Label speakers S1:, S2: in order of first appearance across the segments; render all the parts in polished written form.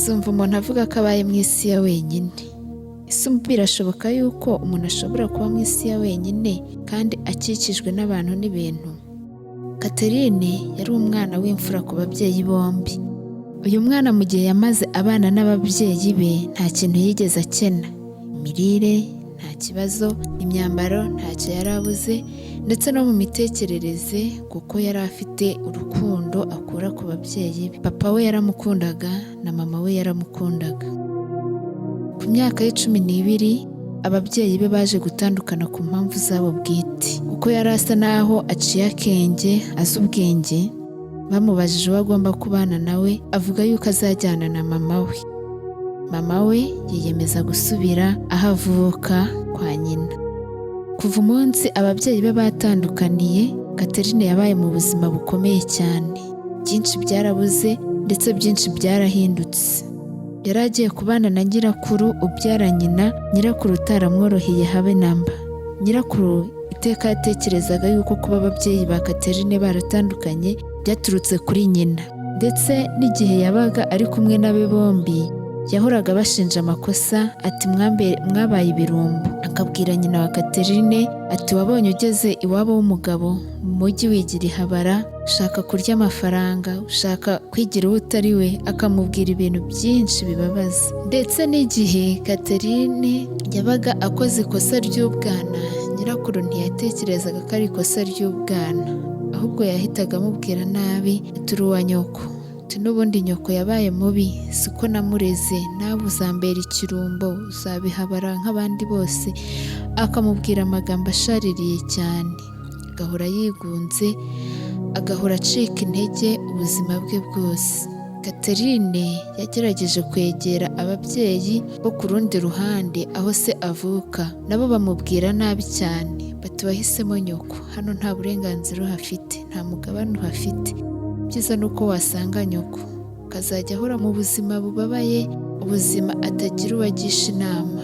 S1: Uzumva umuntu avuga ko abaye mu isi ya wenyine. Ese birashoboka yuko umuntu ashobora kuba mu isi ya wenyine kandi akikijwe n'abantu n'ibintu? Catherine yari umwana w'imfura ku babyeyi bombi. Uyu mwana mu gihe yamaze abana n'ababyeyi be, nta kintu yigeze akena. Imirire nta kibazo, imyambaro ntacyo yari abuze, ndetse no mu mitekerereze, kuko yari afite urukundo akura ku babyeyi be. Papa we yaramukundaga na mama we yaramukundaga. Ku myaka ye 12, ababyeyi be baje gutandukana ku mpamvu zabo bwite. Kuko yari asa naho aciye akenge, azi ubwenge, bamubajije uwo agomba kubana nawe, avuga yuko azajyana na mama we. Mama we yiyemeza gusubira aho avuka kwa nyina. Kuva umunsi ababyeyi be batandukaniye, Catherine yabaye mu buzima bukomeye cyane. Byinshi byarabuze, ndetse byinshi byarahindutse. Yari agiye kubana na nyirakuru ubyara nyina, nyirakuru utaramworoheye habe namba. Nyirakuru iteka yatekerezaga yuko kuba ababyeyi ba Catherine baratandukanye byaturutse kuri nyina, ndetse n'igihe yabaga ari kumwe n'abe bombi yahoraga abashinja amakosa, ati: "Mwabaye ibirumbo." Akabwira nyina wa Catherine ati: "Wabonye ugeze iwabo w'umugabo mu mujyi, wigira ihabara, ushaka kurya amafaranga, ushaka kwigira uwo utari we." Akamubwira ibintu byinshi bibabaza. Ndetse n'igihe Catherine yabaga akoze ikosa ry'ubwana, nyirakuru ntiyatekerezaga ko ari ikosa ry'ubwana, ahubwo yahitaga amubwira nabi, ati: "Uri uwa nyoko," ati: "N'ubundi nyoko yabaye mubi, siko namureze, nawe uzambera ikirumbo, uzabihabara nk'abandi bose." Akamubwira amagambo ashaririye cyane, agahora yigunze, agahora acika intege ubuzima bwe bwose. Catherine yagerageje kwegera ababyeyi bo ku rundi ruhande, aho se avuka, nabo bamubwira nabi cyane, bati: "Wahisemo nyoko, hano nta burenganzira uhafite, nta mugabane uhafite, ibyiza ni uko wasanga nyoko." Akazajya ahora mu buzima bubabaye, ubuzima atagira uwo agisha inama.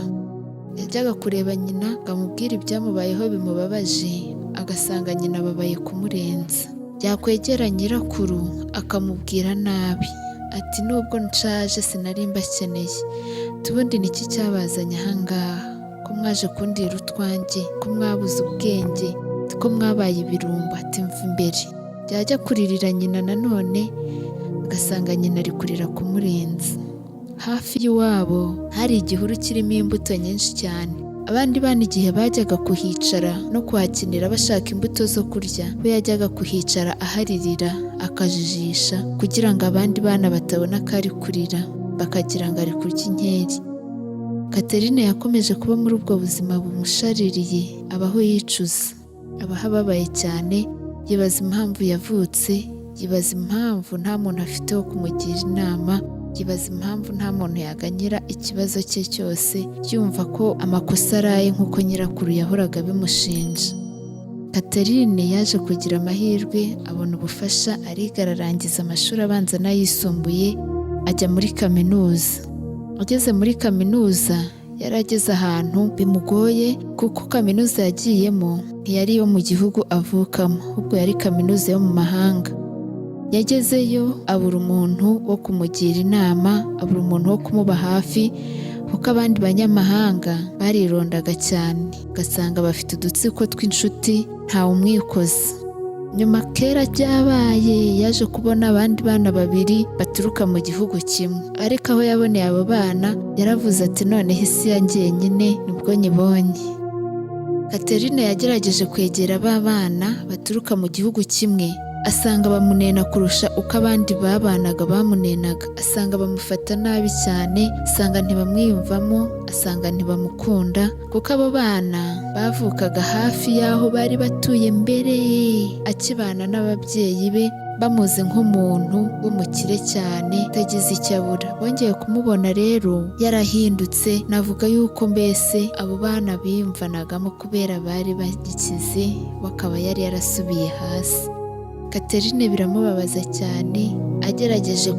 S1: Yajyaga kureba nyina ngo amubwire ibyamubayeho bimubabaje, agasanga nyina ababaye kumurenza. Yakwegera nyirakuru akamubwira nabi, ati: "Nubwo nshaje sinari mbakeneye, ubundi ni iki cyabazanye ahangaha? Ko mwaje kundira utwanjye, ko mwabuze ubwenge, ko mwabaye ibirumbo?" Ati: "Mva imbere." Yajya kuririra nyina nanone, agasanga nyina ari kurira kumurenza. Hafi y'iwabo hari igihuru kirimo imbuto nyinshi cyane. Abandi bana igihe bajyaga kuhicara no kuhakinira bashaka imbuto zo kurya, we yajyaga kuhicara aharirira, akajijisha kugira ngo abandi bana batabona ko ari kurira, bakagira ngo ari kurya inkeri. Catherine yakomeje kuba muri ubwo buzima bumushaririye, abaho yicuza, abaho ababaye cyane, yibaza impamvu yavutse, yibaza impamvu nta muntu afite wo kumugira inama, yibaza impamvu nta muntu yaganyira ikibazo cye cyose, yumva ko amakosa araye nk'uko nyirakuru yahoraga abimushinja. Catherine yaje kugira amahirwe, abona ubufasha, ariga, ararangiza amashuri abanza n'ayisumbuye, ajya muri kaminuza. Ageze muri kaminuza yari ageze ahantu bimugoye, kuko kaminuza yagiyemo ntiyari iyo mu gihugu avukamo, ahubwo yari kaminuza yo mu mahanga. Yagezeyo abura umuntu wo kumugira inama, abura umuntu wo kumuba hafi, kuko abandi banyamahanga barirondaga cyane, ugasanga bafite udutsiko tw'inshuti, ntawe umwikoza. Nyuma kera byabaye, yaje kubona abandi bana babiri baturuka mu gihugu kimwe, ariko aho yaboneye abo bana yaravuze ati: "Noneho isi ya njyenyine nibwo nyibonye." Catherine yagerageje kwegera ba bana baturuka mu gihugu kimwe, asanga bamunena kurusha uko abandi babanaga bamunenaga, asanga bamufata nabi cyane, asanga ntibamwiyumvamo, asanga ntibamukunda, kuko abo bana bavukaga hafi y'aho bari batuye mbere, akibana n'ababyeyi be, bamuzi nk'umuntu w'umukire cyane utagize icyo abura. Bongeye kumubona rero yarahindutse. Navuga yuko mbese abo bana biyumvanagamo kubera bari bagikize, we akaba yari yarasubiye hasi. Catherine biramubabaza cyane. Agerageje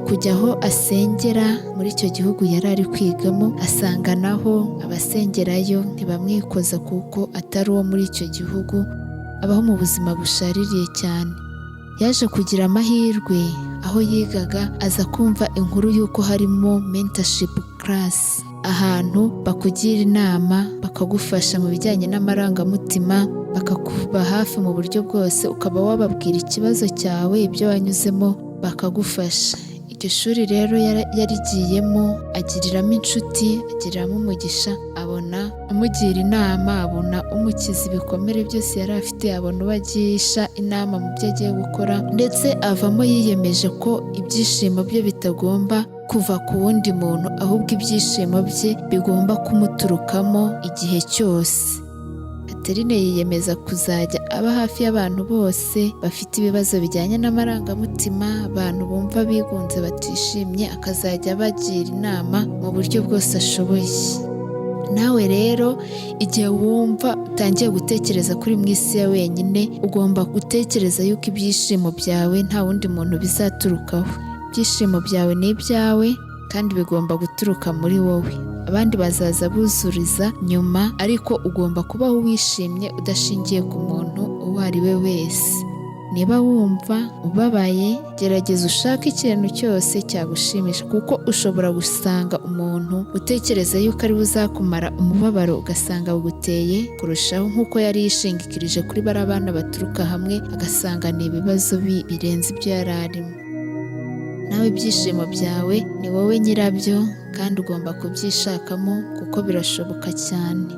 S1: kujya aho asengera muri icyo gihugu yari ari kwigamo, asanga naho abasengerayo ntibamwikoza kuko atari uwo muri icyo gihugu. Abaho mu buzima bushaririye cyane. Yaje kugira amahirwe, Aho yigaga aza kumva inkuru y'uko harimo mentorship class, ahantu bakugira inama, bakagufasha mu bijyanye n'amarangamutima, bakakuba hafi mu buryo bwose, ukaba wababwira ikibazo cyawe, ibyo wanyuzemo, bakagufasha. Iryo shuri rero yarigiyemo, agiriramo inshuti, agiriramo umugisha, abona umugira inama, abona umukiza ibikomere byose yari afite, abona uwo agisha inama mu byo agiye gukora, ndetse avamo yiyemeje ko ibyishimo bye bitagomba kuva ku wundi muntu, ahubwo ibyishimo bye bigomba kumuturukamo igihe cyose. Catherine yiyemeza kuzajya aba hafi y'abantu bose bafite ibibazo bijyanye n'amarangamutima, abantu bumva bigunze, batishimye, akazajya abagira inama mu buryo bwose ashoboye. Nawe rero, igihe wumva utangiye gutekereza kuri mu isi ya wenyine, ugomba gutekereza yuko ibyishimo byawe nta wundi muntu bizaturukaho. Ibyishimo byawe ni ibyawe kandi bigomba guturuka muri wowe. Abandi bazaza buzuriza nyuma, ariko ugomba kubaho wishimye udashingiye ku muntu uwo ari we wese. Niba wumva ubabaye, gerageza ushake ikintu cyose cyagushimisha, kuko ushobora gusanga umuntu utekereza yuko ari we uzakumara umubabaro, ugasanga awuguteye kurushaho, nk'uko yari yishingikirije kuri bariya bana baturuka hamwe, agasanga ni ibibazo birenze ibyo yari arimo. Nawe ibyishimo byawe ni wowe nyirabyo kandi ugomba kubyishakamo, kuko birashoboka cyane.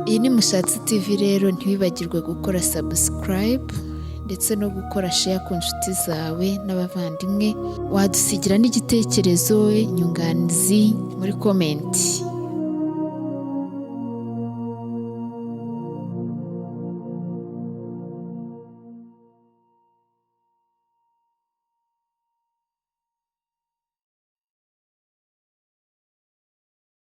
S1: Iyi ni Mushatsi TV. Rero ntiwibagirwe gukora subscribe ndetse no gukora share ku nshuti zawe n'abavandimwe. Wadusigira n'igitekerezo, inyunganizi muri comment.